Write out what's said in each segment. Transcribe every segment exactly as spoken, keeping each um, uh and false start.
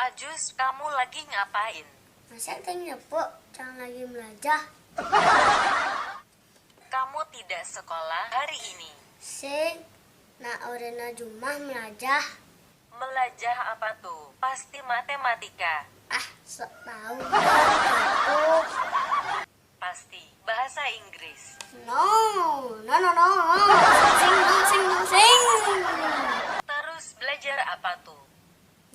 Ajus, kamu lagi ngapain? Masa tanya, Pok? Cang lagi melajah. Kamu tidak sekolah hari ini. Sing, nak orena jumah melajah. Melajah apa tuh? Pasti matematika. Ah, sok tahu. Pasti bahasa Inggris. No, no, no, no, no. Sing, sing, no, sing, no, sing. Terus belajar apa tuh?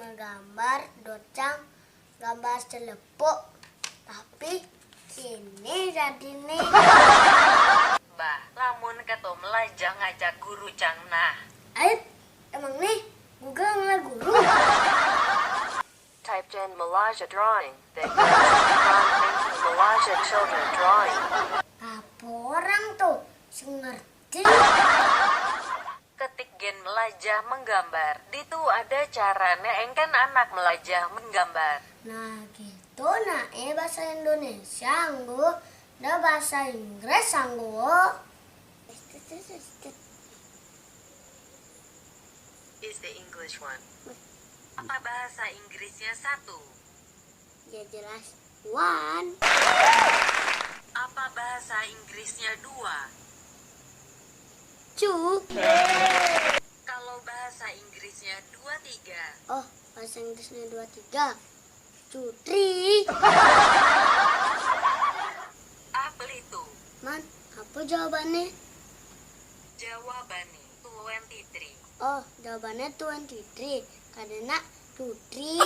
Menggambar, dot cang, gambar celepuk. Tapi kini jadi nih. Bah, lamun keto melajah ngajak guru cang nah. Ait, emang nih Google ngala guru? Type Jen Malaysia drawing. Then press on painting Malaysia children drawing. Apa orang tuh? Sing ngerti? Ketik Gen Melajah menggambar. Ditu ada carane engken anak melajah menggambar. Nah, gitu. Nah, eh, bahasa Indonesia, anggo. Dah bahasa Inggris, anggo. Is the English one. Apa bahasa Inggrisnya satu? Ya jelas one. Apa bahasa Inggrisnya dua? Two. Kalau bahasa Inggrisnya dua tiga? Oh, bahasa Inggrisnya dua tiga. Two three. Apel itu. Man, apa jawabannya? Jawabannya twenty three. Oh, jawabannya twenty three. Karena two three.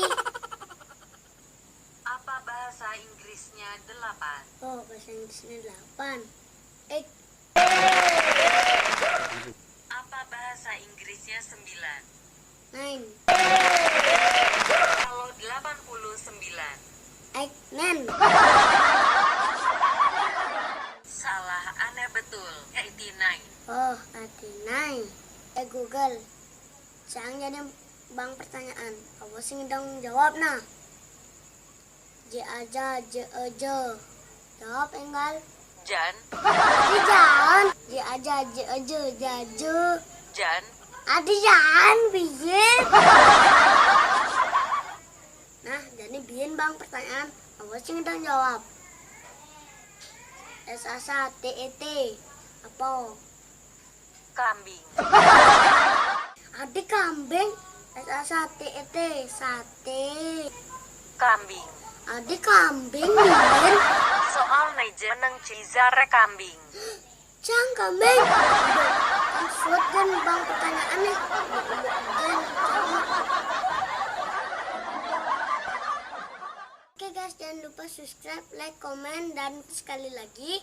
Apa bahasa Inggrisnya delapan? Oh, bahasa Inggrisnya delapan. Eight. Apa bahasa Inggrisnya sembilan? Nine. Kalau delapan puluh sembilan? Eight nine. Salah, ane betul. Eighty nine. Oh, eighty nine. Eh, Google. Cang jadi bang pertanyaan. Apa sing dong jawab nah? J aja, J aja. Jawab, enggal. Jan. Adi Jan. J aja, J aja, jaju. Jan. Adi Jan, piye? Nah, jadi biyen bang pertanyaan. Apa sing dong jawab? S A S A T E T. Apa? Kambing. Adi kambing, S A S A T E T, sate. Kambing. Adi kambing, Min. Soal meja neng cizare kambing. Cang kambing. Aduh, kan suat kan bang pertanyaannya. Aduh, aduh, aduh. Oke guys, jangan lupa subscribe, like, komen, dan sekali lagi